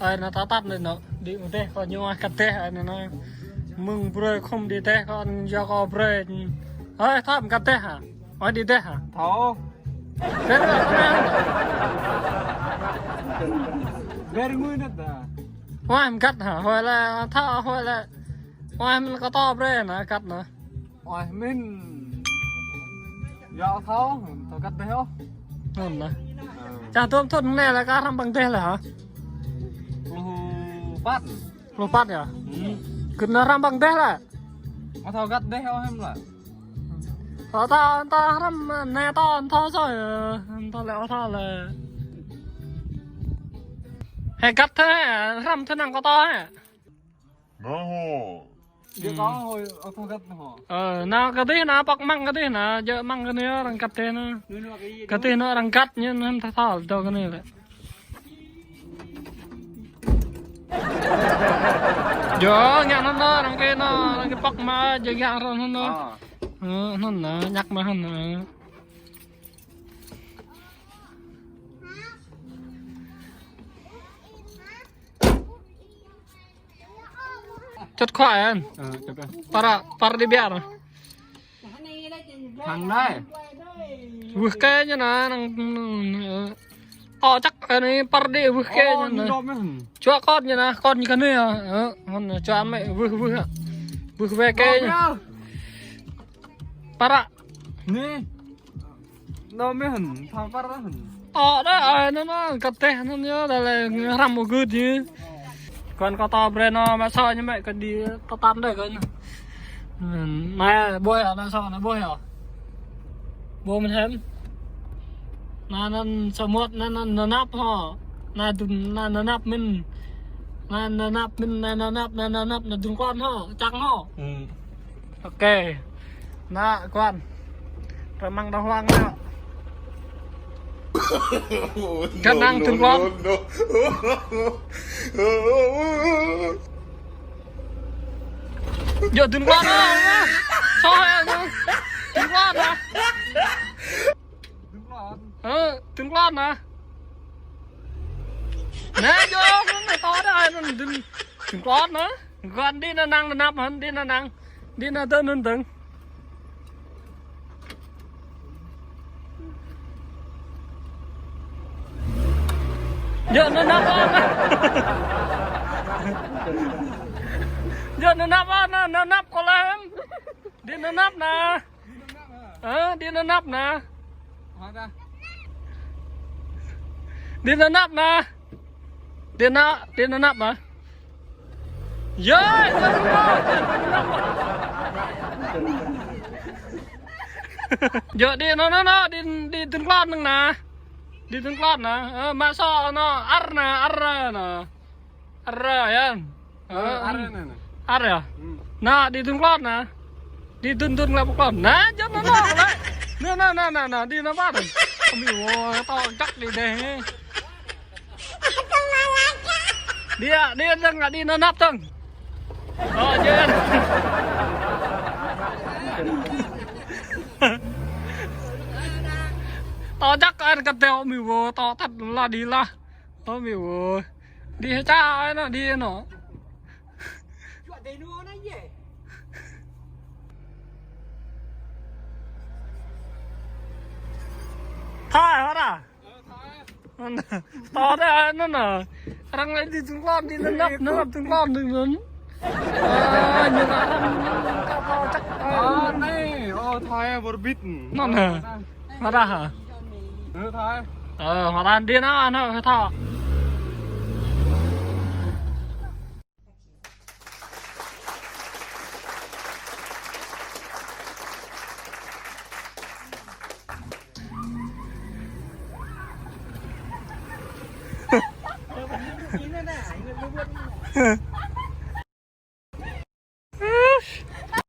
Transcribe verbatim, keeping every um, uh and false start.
Ơi, anŭn ta tăt anŭn, anŭn. Đĭ mơ̆ng dêh kơ ñu ơi kăt dêh, ơi, anŭn, anŭn. Mơ̆ng brơi khŏm đĭ dêh kơ anŭn yua kơ brơi. Ơi, tăt kăt dêh hă? Ơi, đĭ dêh hă? Thâo. Brơi, brơi, brơi. Brơi ngui năt dah. Ơi, mơ̆ng kăt hă? Ơi, lĕ, thâo, ơi, lĕ. Ơi, mơ̆ng kơ tŏ brơi anŭn, kăt anŭn. Ơi, mĭn. Yua thâo, thâo kăt dêh ôh. Anŭn anŭn. Ơ. Čang tŭm thŭn anai lĕ kơ hrăm ƀăng dêh lĕ hă? Pluh păt. Pluh păt yơh? Hmm. Kơ anŭn hrăm ƀăng dêh lĕ? Ơ, thâo kăt dêh ôh hiư̆m lĕ. Ơ, ta, ta hrăm anai ta thâo soi, ơ, ta lĕ ơ thâo lĕ. Hơi kăt thế, hrăm thế năng kơ ta hă? Anŭn hŏ. Djơ̆ kơ hơi, ơ, kơ kăt hŏ. Ơ, anŭn kơ dih anŭn pŏk măng kơ dih anŭn, djơ̆ măng kơ anai arăng kăt dih anŭn. Kơ dih anŭn arăng kăt ñu anŭn ta thâo dŏ kơ anai lĕ. Djơ̆ ngă anŭn anŭn, arăng kơ anŭn, arăng kơ pŏk mă, djơ̆ ngă arăng anŭn anŭn. Ơ, anŭn anŭn, ñăk mă anŭn anŭn. Čut khua ơi. Ơ, čut khua. Păr, păr đĭ biă anŭn. Hăng anai. Wơh kơ ñu anŭn, năng, năng, ơ. Ơ, čăk anai păr đĭ wơh kơ ñu anŭn. Ơ, ñu dŏ mơ̆n. Čuă kŏn ñu anŭn, kŏn ñu kơ anai ơ. Ơ, anŭn čuă mă wơh wơh. Wơh wơh kơ ñu. Păr. Anai. Anŭn mơ̆n, thâo păr anŭn. Ơ, đah, ơi, anŭn anŭn, kăt dêh anŭn yơh, đah lĕ hrăm mơ̆ gưt yơh. Kơ anŭn kơ ta brơi anŭn, mă sŏ ñu mă kơ đĭ tơtăn đah kơ anŭn. Anai, ƀuh yơh, mă sŏ anai ƀuh yơh. Ƀuh mơ̆n hiư̆m. Anŭn, anŭn samơ̆, anŭn, anŭn, anŭn năp hŏ. Anŭn dŭn, anŭn, anŭn năp mơ̆n. Anŭn, anŭn năp mơ̆n, anŭn, anŭn năp, anŭn, anŭn năp, anŭn dŭn kŏn hŏ, čang hŏ. Hmm. Ok. Anŭn, kŏn. Rơmang đah huang anŭn. Kơnang dŭn kŏn. Djơ̆ dŭn kŏn anŭn. Sŏ hă anŭn. Dŭn kŏn anŭn. Ơ, dŭn kŏn anŭn. Anai djơ̆, anŭn tŏ đah, anŭn dŭn, dŭn kŏn anŭn. Kŏn đĭ anŭn năng, anŭn năp hăn, đĭ anŭn năng. Đĭ anŭn dơ̆ng, anŭn dơ̆ng. Djơ̆ anŭn năp anŭn. Djơ̆ anŭn năp anŭn, anŭn năp kơ lĕ. Đĭ anŭn năp anŭn. Ơ, đĭ anŭn năp anŭn. Đĭ anŭn năp anŭn. Đĭ anŭn, đĭ anŭn năp anŭn. Yơh, yơh, yơh. Djơ̆ đĭ anŭn, anŭn, anŭn, đĭ, đĭ dŭn kŏn anŭn anŭn. Đĭ dŭn kŏn anŭn. Ơ, mă sŏ anŭn, ar anŭn, ar anŭn. Ar yơh. Ơ, ar anŭn. Ar yơh? Hmm. Anŭn, đĭ dŭn kŏn anŭn. Đĭ dŭn dŭn lăp kŏn. Anŭn, djơ̆ anŭn anŭn lĕ. Anŭn, anŭn, anŭn, anŭn, anŭn, đĭ anŭn pă anŭn. Ơ, mĭ wơ̆, tŏ čăk đĭ dêh. Đĭ, đĭ dơ̆ng, đĭ anŭn năp dơ̆ng. Ơ, djơ̆. Tŏ čăk anŭn kơ dêh, ơ, mĭ wơ̆, tŏ tăt lah đĭ lah. Ơ, mĭ wơ̆. Đĭ hă ča anŭn, đĭ anŭn. Thâo hă? Tŏ đah anŭn anŭn. Arăng lĕ đĭ dŭn kŏn, đĭ anŭn năp, anŭn năp dŭn kŏn anŭn anŭn. Ơ, ñu arăng kơ tŏ čăk. Ơ, anai, ơ, thâo hă, wơr bĭt. Anŭn hă? Hă đah hă? Ơ, thâo hă. Ơ, hă đah đĭ anŭn, anŭn hă thâo.